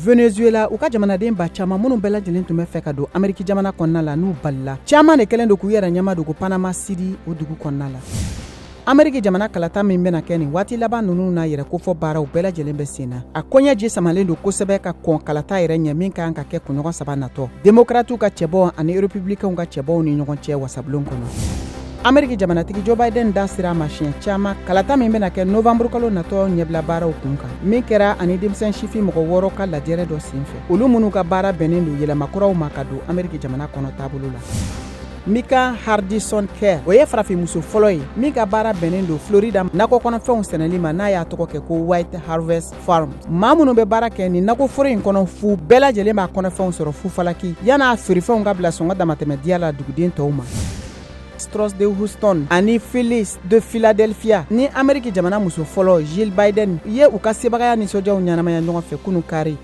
Venezuela, u ka jamanaden ba caman minnu bɛɛ lajɛlen tun bɛ fɛ ka don Ameriki jamana kɔnɔna la, n'u balila, caman de kɛlen don k'u yɛrɛ ɲɛma dogo Panama City, o dugu kɔnɔna la. Ameriki jamana kalata min bɛna kɛ nin waati laban ninnu na, yɛrɛ kofɔ baaraw bɛɛ lajɛlen bɛ sen na. A koɲɛ ji samalen don kosɛbɛ ka kɔn kalata yɛrɛ ɲɛ min kan ka kɛ kunɲɔgɔn 3 natɔ, demokratiw ka cɛbɔ ani republicainw ka cɛbɔw ni ɲɔgɔn cɛ wasabulon kɔnɔ. Ameriki jamanatigi Joe Biden da sera a ma siɲɛ caman kalata min bɛna kɛ novanburukalo natɔ ɲɛbila baaraw kun kan, min kɛra ani denmisɛn sifin mɔgɔ 6 ka lajɛrɛ dɔ senfɛ, olu minnu ka baara bɛnnen don yɛlɛmakuraw ma ka don Ameriki jamana kɔnɔ taabolo la. Mika Hardison Kerr, o ye farafinmuso fɔlɔ ye min ka baara bɛnnen don Florida nakɔ kɔnɔfɛnw sɛnɛli ma, n'a y'a tɔgɔ kɛ ko White Harvest Farm. Maa minnu bɛ baara kɛ nin nakɔforo in kɔnɔ fu, bɛɛ lajɛlen b'a kɔnɔfɛnw sɔrɔ fufalaki yan'a feerefɛnw ka bila sɔngɔ damatɛmɛ diya la duguden tɔw ma. Astros de Houston ani Phillies de Philadelphia ni Ameriki jamana muso fɔlɔ Jill Biden ye u ka sebagaya nisɔndiyaw ɲɛnamaya ɲɔgɔn fɛ kunu kari.